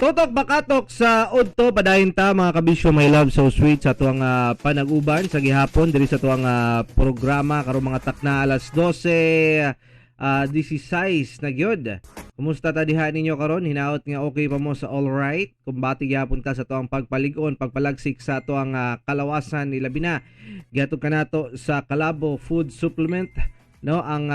Tutok bakatok sa udto, padayon ta, mga kabisyo, my love so sweet, sa tuang panag-uban sa gihapon diri sa tuang programa karong mga takna alas 12 16 na gyud. Kumusta ta diha ninyo karon? Hinaot nga okay pa mo sa all right. Kumbati gyapon ta sa tuang pagpalig-on, pagpalagsik sa tuang kalawasan, ilabi na gihatod kanato sa Kalabo Food Supplement, no, ang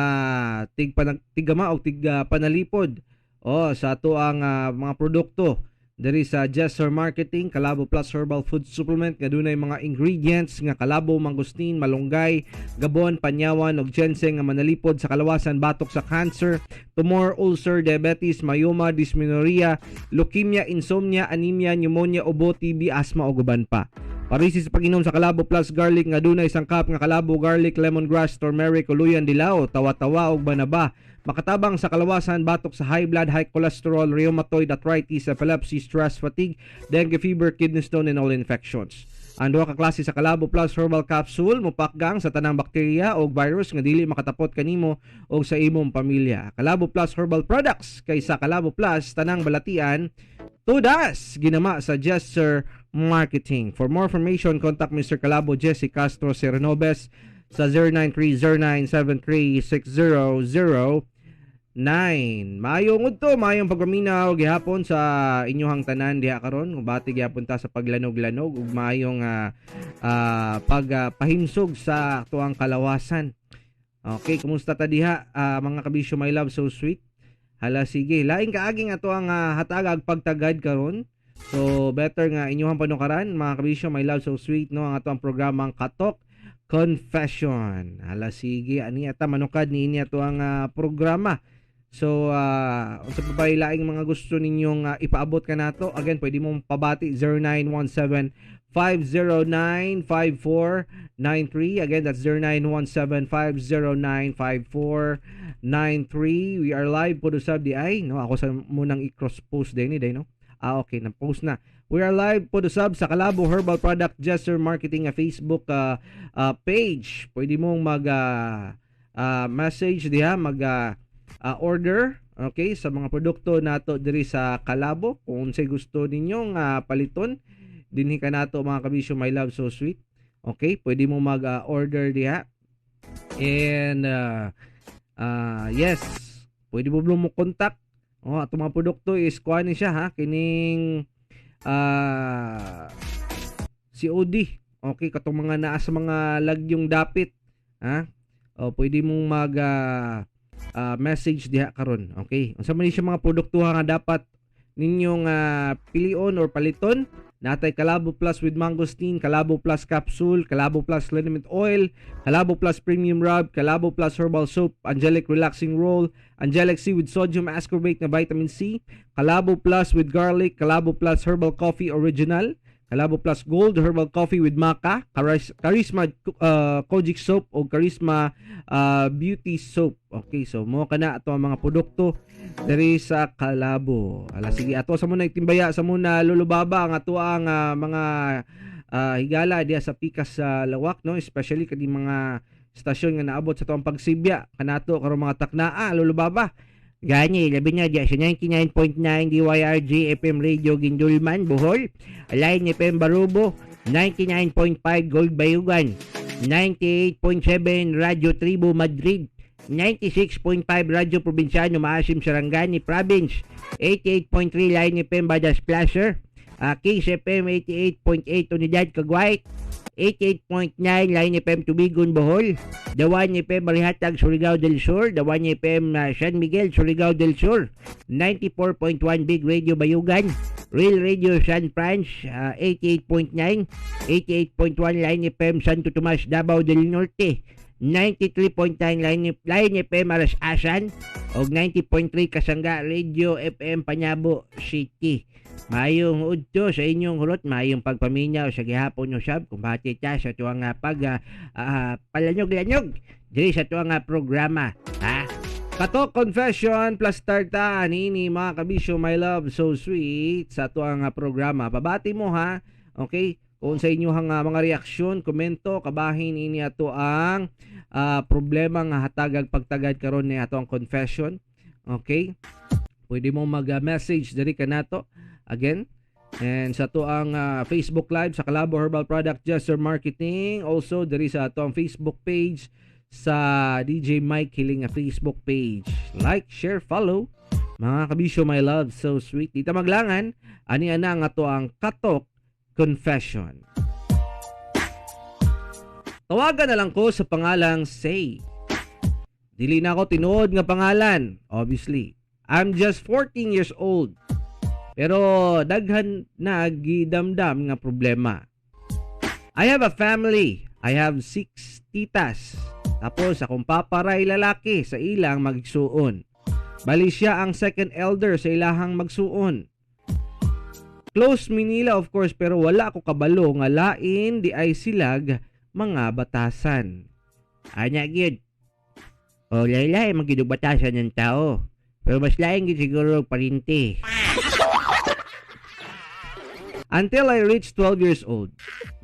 tigama og tig panalipod oh sa ato ang mga produkto diri sa Jesser Marketing, Kalabo Plus Herbal Food Supplement nga dunay mga ingredients nga kalabo, mangosteen, malunggay, gabon, panyawan ug ginseng nga manalipod sa kalawasan batok sa cancer, tumor, ulcer, diabetes, myoma, dysmenorrhea, leukemia, insomnia, anemia, pneumonia, ubo, TB, asthma ug uban pa. Parisi sa pag-inom sa Kalabo Plus Garlic nga dunay sangkap nga kalabo, garlic, lemongrass, turmeric, uluyan, dilaw, tawa-tawa ug banaba. Makatabang sa kalawasan batok sa high blood, high cholesterol, rheumatoid arthritis, epilepsy, stress, fatigue, dengue fever, kidney stone and all infections. Ang duha ka klase sa Kalabo Plus Herbal Capsule mopakgang sa tanang bakterya o virus nga dili makatapot kanimo o sa imong pamilya. Kalabo Plus Herbal Products, kay sa Kalabo Plus tanang balatian tudas, ginama sa Jester Marketing. For more information, contact Mr. Kalabo Jesse Castro Serenobes sa 0930-973-6009. Maayong udto, maayong pagpaminaw gihapon sa inyong tanan diha karon. Bati gihapon ta sa paglanog-lanog ug maayong pagpahimsog sa tuang kalawasan. Okay, kumusta ta diha, mga kabisyo, my love so sweet? Hala sige, laing kaaging ato ang hatagag pagtagad karon. So better nga inyuhang panukaran, mga kabisyo, my love so sweet, no, ang ato ang programang Katok Confession. Hala sige, ani ata manukad niini ato ang programa. So unsa pa ba laing mga gusto ninyong ipaabot kanato? Again, pwede mong pabati 0917 509 5493. Again, that's 0917 509 5493. We are live po usab di ay, no? Ako sa munang i-cross post din ni day, no? Ah, okay, na-post na. We are live po usab sa Kalabo Herbal Product Jester Marketing Facebook page. Pwede mong mag message diha, mag order, okay, sa mga produkto nato diri sa Kalabo kung unsay gusto ninyong paliton dinhi kanato, mga kabisyo, my love so sweet. Okay, pwede mo mag order diha. And yes, pwede mo mo contact. Oh, atong mga produkto is kuan ni siya ha, kining COD. Okay, katong mga naa sa mga lagyong dapit, ha? O pwede mong mag message diha karon. Okay. Unsa man ni siya mga produkto nga dapat ninyong pilion or paliton? Natay Kalabo Plus with mangosteen, Kalabo Plus capsule, Kalabo Plus liniment oil, Kalabo Plus premium rub, Kalabo Plus herbal soap, Angelic relaxing roll, Angelic C with sodium ascorbate na vitamin C, Kalabo Plus with garlic, Kalabo Plus herbal coffee original, Kalabo Plus Gold herbal coffee with maca, Charisma Kojic soap o Charisma beauty soap. Okay, so mo kana ato ang mga produkto diri sa Kalabo. Ala sige, ato sa muna itimbaya sa muna lulubaba ang ato ang mga higala diha sa pikas sa lawak, no, especially kani mga stasyon nga naabot sa tuang pagsibya kanato karong mga taknaa, lulubaba. Gani, labi na diya sa 99.9 DYRG FM Radio Guindulman, Bohol, Align FM Barubo, 99.5 Gold Bayugan, 98.7 Radio Tribo Madrid, 96.5 Radio Probinsyano Maasim Sarangani Province, 88.3 Line FM Badas Placer, Kings FM 88.8 Unidad Cagwait, 88.9 Line FM Tubigon Bohol, Dawan FM Marihatag Surigao del Sur, Dawan FM San Miguel Surigao del Sur, 94.1 Big Radio Bayugan, Real Radio San Franz 88.9, 88.1 Line FM Santo Tomas Davao del Norte, 93.9 Line FM Aras-Asan ug 90.3 Kasangga Radio FM Panabo City. Maayong udto sa inyong hurot, maayong pagpaminaw sa gihapon usab kumbati ta sa tuwang pag palanyog-lanyog diri sa tuwang programa. Ha? Katok Confession plus tarta nini, mga kabisyo, my love so sweet, sa tuang programa. Pabati mo ha. Okay? Kung sa inyong mga reaksyon, komento, kabahin ini ato ang problema nga hatagag pagtagad karon ni ato ang confession. Okay? Pwede mo mag-message diri kanato. Again, and sa ato ang Facebook Live sa Kalabo Herbal Product Jester Marketing. Also, diri sa ato ang Facebook page sa DJ Mike Hiling nga Facebook page. Like, share, follow. Mga kabisyo, my love, so sweet. Dita maglangan, ani ana nga to ang Katok Confession. Tawagan na lang ko sa pangalang Say. Dili na ako tinuod nga pangalan, obviously. I'm just 14 years old. Pero daghan na gidamdam nga problema. I have a family. I have 6 titas. Tapos akong papa ray lalaki sa ilang magsuon. Bali siya ang second elder sa ilahang magsuon. Close Manila of course, pero wala ko kabalo nga lain di ay silag mga batasan. Anya gyud. O laylay magidug batasan ng tao. Pero mas lain gyud siguro parinti. Until I reached 12 years old,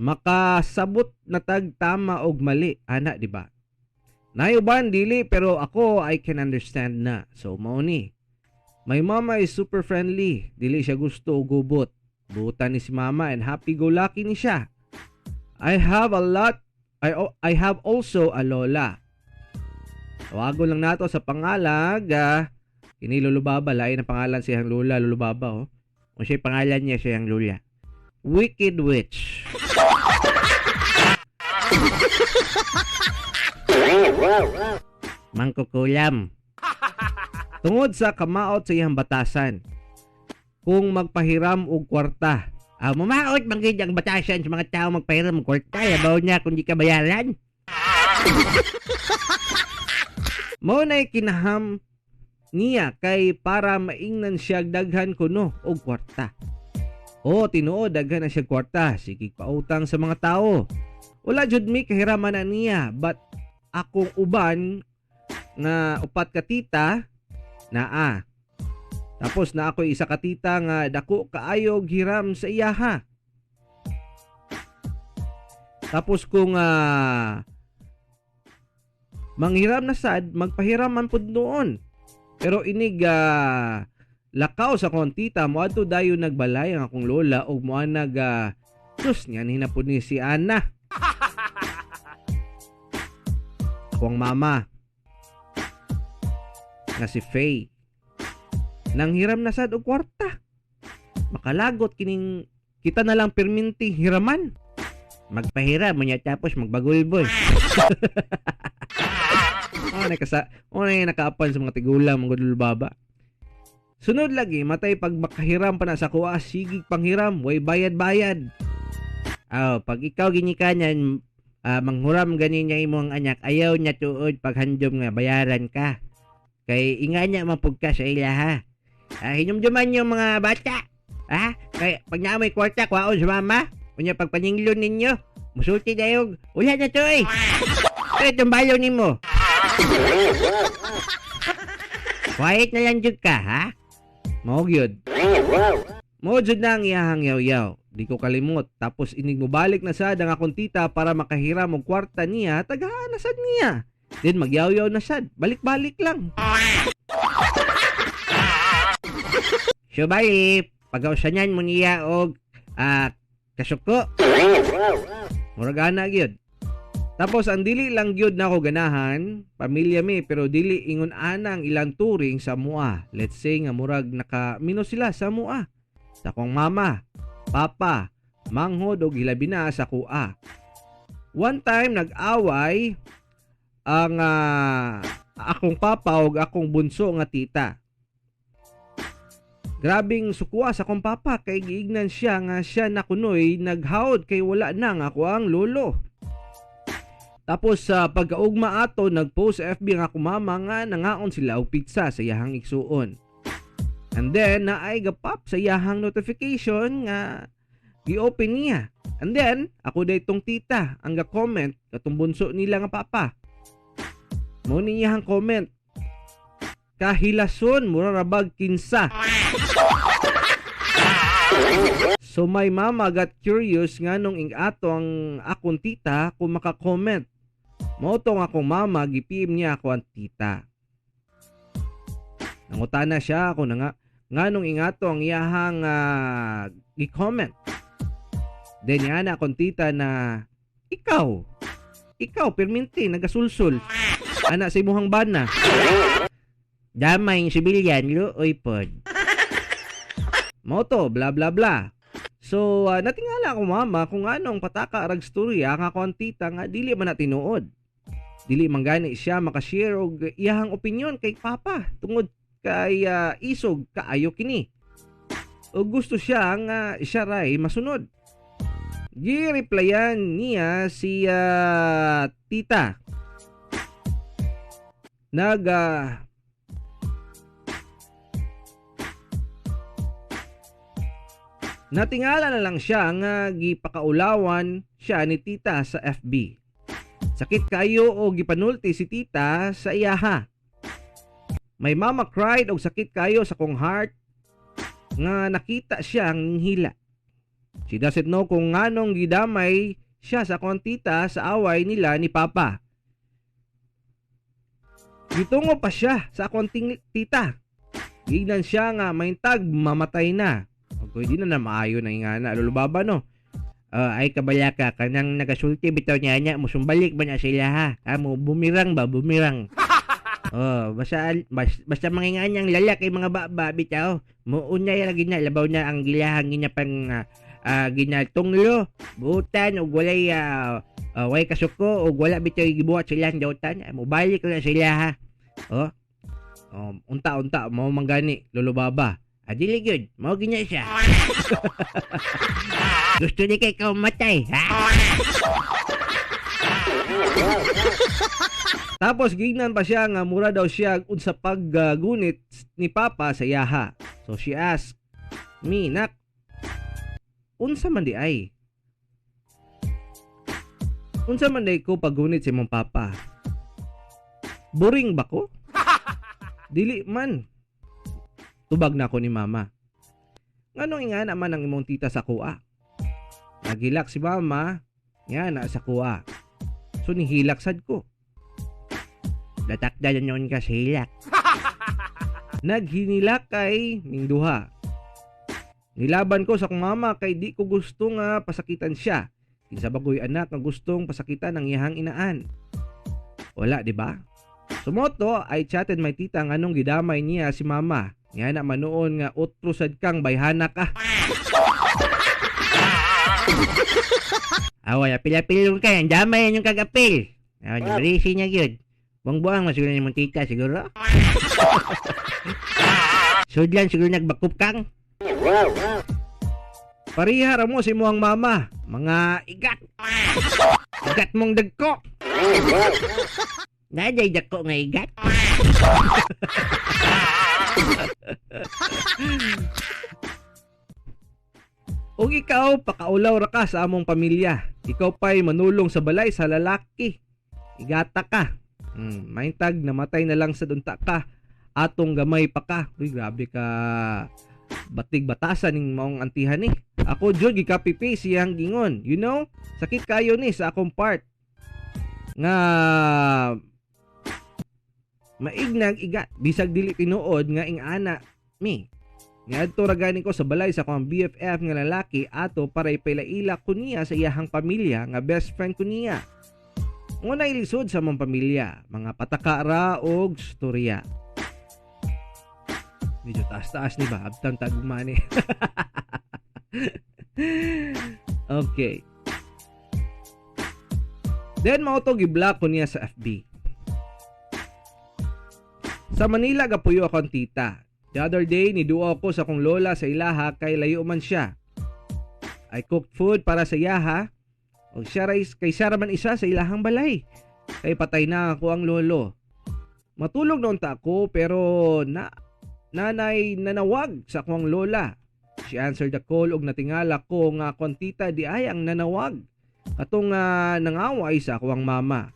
makasabot na tag tama og mali, ana di ba? Nayuban dili, pero ako I can understand na. So mao ni. My mama is super friendly. Dili siya gusto og gubot. Buta ni si mama and happy go lucky ni siya. I have a lot. I have also a lola. Tawagon lang nato sa pangalan kini Lulubaba, lain ang pangalan siyang lola, Lulubaba oh. O siya pangalan niya siyang lola. Wicked Witch. Mangkukulam. Tungod sa kamaot sa iyang batasan, kung magpahiram og kwarta. Mamaot man gid ang batasan sa mga tao magpahiram og kwarta, labaw na kung di ka bayaran. Mao nay kinaham niya kay para maingnan siya daghan kuno og kwarta. O tinuod daghan na siya kwarta, sige pautang sa mga tao. Wala jud mi kahiraman na niya, but akong uban nga upat ka tita naa. Tapos na ako isa ka tita nga dako kaayog hiram sa iyaha. Tapos kung manghiram na sad, magpahiram man pud noon. Pero inig lakaw sa akong tita, moadto dayon nagbalay ang akong lola og moanag sus niyan hinapod ni si Ana. Akong mama nga si Faye nanghiram na sad og kwarta. Makalagot kining kita na lang perminti hiraman. Magpahiram mo niya tapos magbagulbol. Oh, nakaapan sa mga tigulang mga gudulbaba. Sunod lagi matay pag makahiram pa na sa kuha, sigig panghiram, way bayad-bayad. Oh, pag ikaw ginikanan manghuram gani niya imong anak, ayaw niya tuod paghandom nga bayaran ka. Kay inga niya mapug ka sa ila ha. Hinumduman yung mga bata. Ha? Kay pag naa may kwarta kwaon sa mama, unya pagpaninglon ninyo, musulti dayog, wala na to eh. Kay tumbalo nimo. Quiet na lang jud ka ha. Mao gyud. Mao jud na ang iyahang yaw-yaw. Di ko kalimot. Tapos inig mobalik na sad ang akong tita para makahiram og kwarta niya, tagahaan na sad niya. Then magyaw-yaw na sad. Balik-balik lang. So bali, pagausanan mo niya og kasuko. Murag ana gyud. Tapos ang dili lang gyud nako ganahan, pamilya mi, pero dili ingon ana ang ilang turing sa mua. Let's say nga murag naka-mino sila sa mua. Sa akong mama, papa, manghod og hilabi na sa kuha. One time nag-away ang akong papa og akong bunso nga tita. Grabing sukuha sa akong papa kay giignan siya nga siya na kunoy naghawod kay wala na nga ako ang lolo. Tapos sa pagkaugma ato nagpost sa FB nga akong mama nga nangaon sila og pizza sa iyahang igsuon. And then naay gapop sa iyahang notification nga gi-open niya. And then ako daytong tita ang ga-comment katong bunso nila nga papa. Mao ni iyahang comment. Kahilason mura rabag kinsa. So my mama got curious nganong ing-ato ang akong tita kung maka-comment. Mao tong akong mama gi-PM niya ako ang tita. Nangutana siya ako na nga Nganong ingato ang iyahang gi-comment. Then niana akong tita na ikaw perminti nagasulsul ana sa imuhang bana. Damay yung sibilyan, luoy pod. Mao to, bla bla bla. So, natingala ako mama kung anong pataka rag storya nga akong tita nga dili man na tinuod. Dili man gani siya makashare og iyahang opinion kay papa tungod kay isog kaayo kini. O gusto siya nga siya ray masunod. Gi-replyan niya si tita. Natingala na lang siya nga gipakaulawan siya ni tita sa FB. Sakit kayo o gipanulti si tita sa iyaha. My mama cried og sakit kayo sa kong heart nga nakita siya ang hila. She doesn't know kung nganong gidamay siya sa akong tita sa away nila ni papa. Gitungo pa siya sa akong tita. Gignan siya nga maintag mamatay na. Okay, di na na maayo na ingana lulubaba no. Ay kabala ka kanang nagasulti bitaw niya niya musumbalik ba na sila ha? Mo bumirang ba bumirang. Oh, basta mga inganyang lalaki mga baba bitaw. Muunay ra gina labaw na ang gilahang ginapang ginatunglo, butan og walay way kasuko og wala bitaw gibuhat sila ang dautan. Mubalik na sila ha. Oh. Unta-unta mao man gani lulubaba. Dili gyud, mao ginya siya. Gusto ni kay ikaw matay, ha? Tapos gignan pa siya nga mura daw siya unsa paggunit ni papa sa iyaha. So she asked me, nak, unsa man di ay? Unsa man di ko paggunit sa imong papa? Boring ba ko? Dili man. Tubag na ako ni mama. Nganong ingana man ang imong tita sa kuha? Nagilak si mama, nga na sa kuha. So nihilak sad ko. Datakda na noon ka sa hilak. Naghinilak kay mingduha. Nilaban ko sa akong mama kay di ko gusto nga pasakitan siya. Kinsa bagoy anak nga gustong pasakitan ang iyahang inaan. Wala, di ba? Sumoto, I chatted my tita nganong gidamay niya si mama. Nga na manoon nga otro sad kang bayhana ka. Away, apil-apil ka. Ang damay yung kagapil. Awa, nabrisi niya gyud. Buang-buang masiguro ni mong tita siguro. Sudlan siguro nagbakup kang. Pariha ra mo si imuhang mama. Mga igat. Igat mong dagko. Naday dagko nga igat. Og ikaw, pakaulaw ra ka sa among pamilya. Ikaw pa'y manulong sa balay sa lalaki. Igata ka. Maintag, namatay na lang sa dunta ka. Atong gamay pa ka. Uy, grabe ka. Batig batasan ning maong antihan ni. Ako jud gikapipi siyang gingon. You know, sakit kayo ni sa akong part. Nga maignag igat bisag dili tinuod nga ingana mi. Ngadto ra gani ko sa balay sa akong BFF nga lalaki ato para ipailaila ko niya sa iyahang pamilya nga best friend ko niya. Ngunay lisod sa among pamilya, mga pataka ra og storya. Medyo taas-taas ni ba? Abtang taguma ni. Okay. Then mao to gi-block ko niya sa FB. Sa Manila gapuyo akong tita. The other day, niduo ako sa akong lola sa ilaha kay layo man siya. I cooked food para sa iyaha. O siya kay siya man isa sa ilahang balay. Kay patay na ako ang lolo. Matulog noon ta ako pero nanay nanawag sa akong lola. She answered the call og natingala ko nga akong tita di ay ang nanawag. Katong nangaway sa akong mama.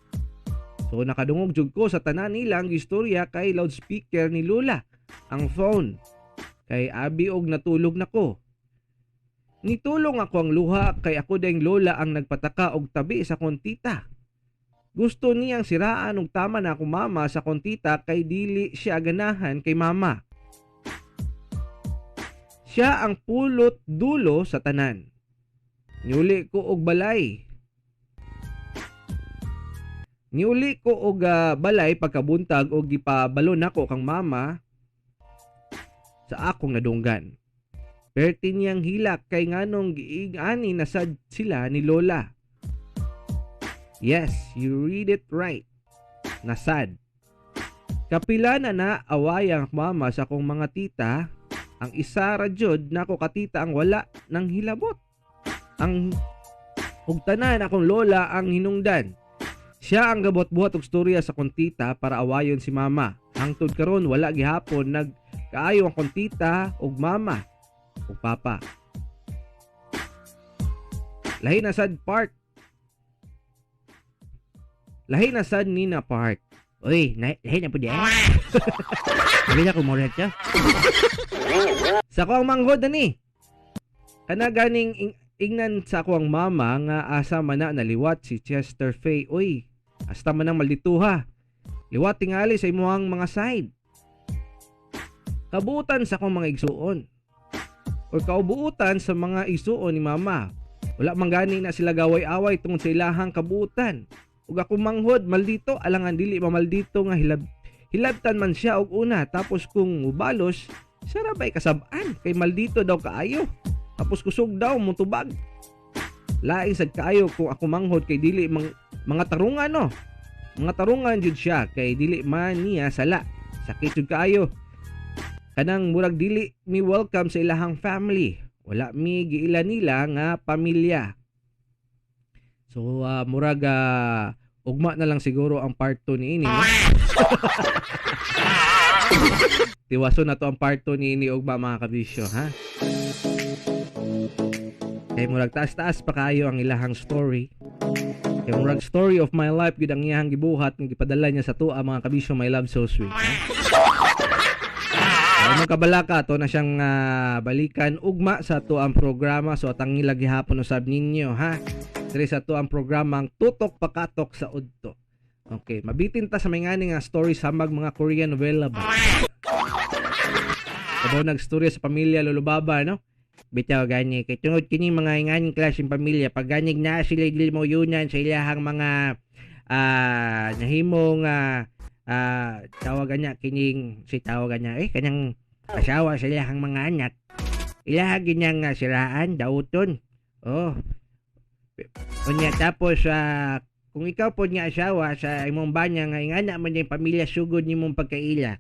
So nakadungog jud ko sa tanan nilang istorya kay loudspeaker ni Lola ang phone. Kay abi og natulog nako. Nitulong ako ang luha kay ako ding lola ang nagpataka og tabi sa akong tita. Gusto niyang siraan og tama na akong mama sa akong tita kay dili siya ganahan kay mama. Siya ang pulot dulo sa tanan. Niuli ko og balay. Niuli ko og balay pagkabuntag og gipabalo nako kang mama sa akong nadunggan. Perti niyang hilak kay nganong giing-ani na sad sila ni Lola. Yes, you read it right. Nasad. Kapila na na away ang mama sa akong mga tita. Ang isa ra jud nako katita ang wala ng hilabot. Ang ug tanan akong lola ang hinungdan. Siya ang gabot-buhat og storya sa akong tita para awayon si mama. Hangtod karon wala gihapon nagkaayo ang akong tita ug mama ug papa. Lahi na sad part. Lahi na sad nina part. Uy, lahi na po di. Sabi na kumulat ka. Sa ako ang manghod ani. Kana ganing ingnan sa ako ang mama nga asa man na naliwat si Chester Faye. Uy, hasta man ang maldituha. Liwat tingali sa imuhang mga side. Kabuutan sa akong mga igsuon. O kaubuutan sa mga igsuon ni mama. Wala man gani na sila gaway-away tungod sa ilahang kabuutan. Ug ako manghod maldito, alangan dili mamaldito nga hilabtan man siya og una, tapos kung mubalos siya ra bay kasab-an kay maldito daw kaayo. Tapos kusog daw mutubag. Laing sad kaayo kung ako manghod kay dili mga tarungan no. Mga tarungan jud siya kay dili man niya sala. Sakit jud kaayo. Kanang murag dili mi welcome sa ilahang family. Wala mi giila nila nga pamilya. So murag ugma na lang siguro ang part 2 niini, no? Tiwaso na to ang part 2 niini ugma mga kabisyo, ha? Kay murag taas-taas pa kayo ang ilahang story. Kay murag story of my life gid ang iyahang gibuhat nga gipadala niya sa tuwa mga kabisyo, my love so sweet. Ha? Ay, mong kabalaka to na siyang balikan ugma sa tuwa ang programa. So atang ngilagi hapon usab ninyo, ha? Diri sa tuwa ang programang Tutok Pakatok sa Udto. Okay, mabitin ta sa may ngani nga story sa mag mga Korean novela ba. Kabaw nagstorya sa pamilya Lolo Baba, no? Bitaw gani kay tungod kini mga inganing klaseng pamilya pag ganig naa sila dili mo yunan sa ilahang mga nahimong tawagan niya kining si tawagan niya kanang asawa sa ilahang mga anak, ilaha ginyang siraan dauton. Oh. Unya tapos kung ikaw pod nga asawa sa imong banya nga ingana man yung pamilya sugod nimong pagkaila,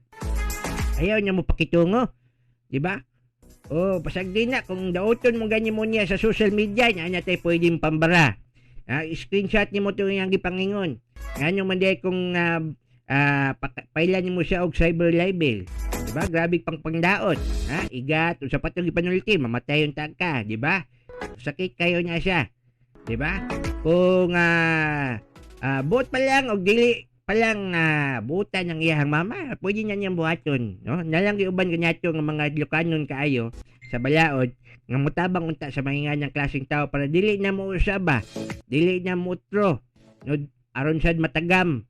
ayaw niya mo pakitungo, di ba? Oh, pasag din na kung dauton mo ganyan mo niya sa social media, niya na tayo pwedeng pambara. Screenshot nimo to yung gipangingon. Ngano man di kung pailan nimo siya og cyber libel. Di ba? Grabe pang pangdaot. Ha? Igat, usa pa tong gipanulti, mamatay yung tag ka, di ba? Sakit kayo niya siya. Di ba? Kung buot pa lang og dili pa lang buutan ng iyahang mama, pwede niya niyang buhaton, no? Nalang giuban kaniadto nga mga Ilocanon kaayo sa balaod nga motabang unta sa mga ngang klaseng tao para dili na mo usaba, dili na mo utro, no? Aron sad matagam,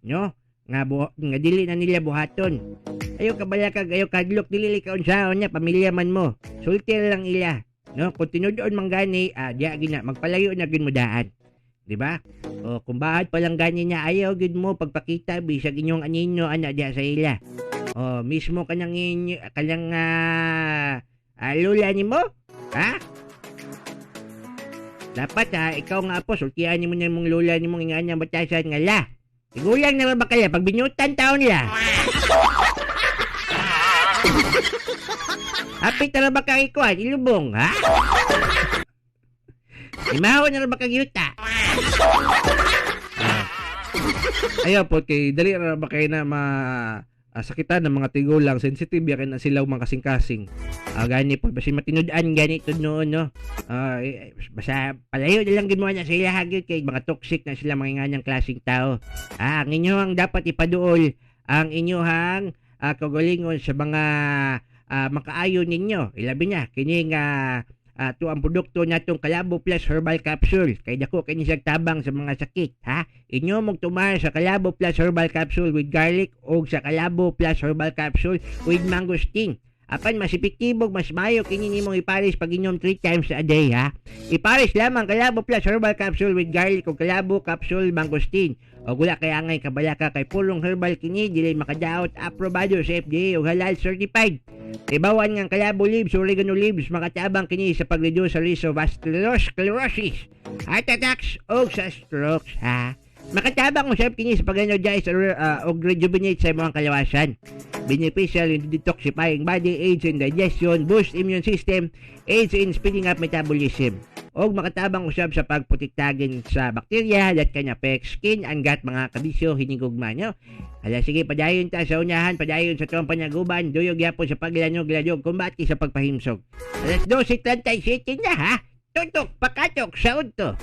no? Nga nga dili na nila buhaton. Ayo kabalakag, ayo kadlok, dili ka unsaon niya, pamilya man mo. Sulti lang ila, no? Kung tinud-on man gani, diya gina magpalayo na gid mo daan. Di ba? O kung bahad pa lang gani niya, ayaw gid mo pagpakita bisag inyong anino ana diya sa ila. O mismo kanang inyo kanang lula nimo, ha? Dapat ha, ikaw nga po sultian nimo na imong lula nimo nga nga batasan nga la. Tigulang na ba kaya pag binyutan taon la? Apit na ba kang ikuan ilubong, ha? Imaho na ba kang yuta? Ayaw po, kay dali ra ba kayo na sakitan ng mga tigulang, sensitive ya kay na sila mga kasing-kasing. Gani po, basta matinud-an gani to noon, no? Basta palayo na lang gid mo na sa ilaha gyud kay mga toxic na sila mga nganyang klaseng tao. Ang inyohang dapat ipaduol ang inyohang kagalingon sa mga makaayo ninyo. Ilabi na kining tuang produkto natong Kalabo Plus Herbal Capsule. Kay dako kini siya tabang sa mga sakit, ha? Inyo mong tumahan sa Kalabo Plus Herbal Capsule with garlic o sa Kalabo Plus Herbal Capsule with mangosteen. Apan mas epektibo, mas mayo kini nimong ipares pag inom 3 times a day, ha. Ipares lamang Kalabo Plus Herbal Capsule with garlic o Kalabo Capsule Mangosteen. O wala kay angay kabalaka kay purong herbal kini, dili makadaot, aprobado sa FDA o halal certified. Ibawan nga Kalabo leaves, oregano leaves, makatabang kini sa pag-reduce sa risk of atherosclerosis, heart attacks o sa strokes, ha. Makatabang usab kini sa pag-energize og rejuvenate sa imong kalawasan. Beneficial in detoxifying body, aids in digestion, boost immune system, aids in speeding up metabolism. Og makatabang usab sa pagprotektagin sa bakterya that can affect skin and gut, mga kabisyo, hinigugma nyo. Hala sige, padayon ta sa unahan, padayon sa tuwang panaguban, duyog yapon sa paglanog-lanog, kumbati sa pagpahimsog. Alas 12:37 na, ha? Tutok, pakatok sa udto.